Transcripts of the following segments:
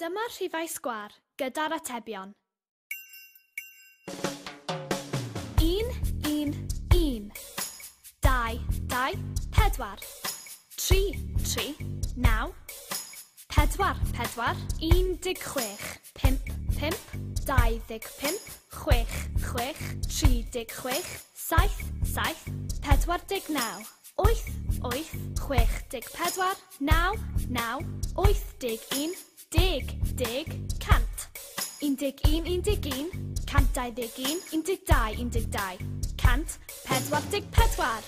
Dyma'r rhifau sgwâr gyda'r atebion. 1, 1, 1. 2, 2, 4. 3, 3, 9. 4, 4, 16, 5, 5, 25, 6, 6, 36, 7, 7, 49, 8, 8, 64, 9, 9, 81, 10, 10, 100. 11, 11, 121, 12, 12, 144.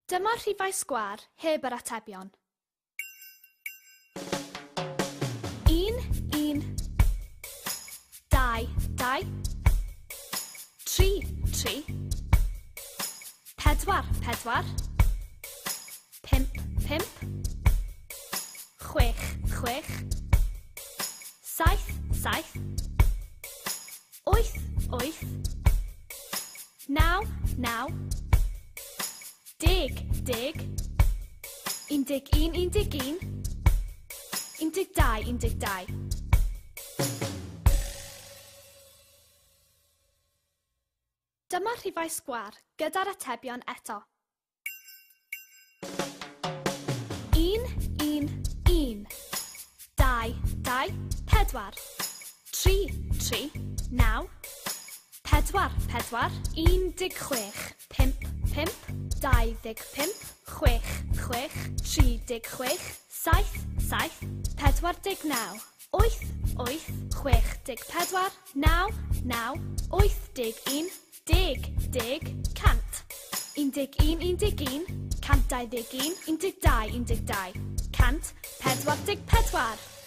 Dyma'r rhifau sgwâr heb yr atebion. 1, 1, 2, 2, 3, 3, 4, 4, 5, 5, 6, 6, 7, 7, 8, 8, 9, 9, 10, 10, 11, 11, 12, 12. Dyma'r rhifau sgwâr gyda'r atebion eto. 1, 1, 1. 2, 2, 4. 3, 3, 9. 4, 4, 16, 5, 5, 25, 6, 6, 36, 7, 7, 49, 8, 8, 64, 9, 9, 81, 10, 10, 100. 11, 11, 121, 12, 12, 144.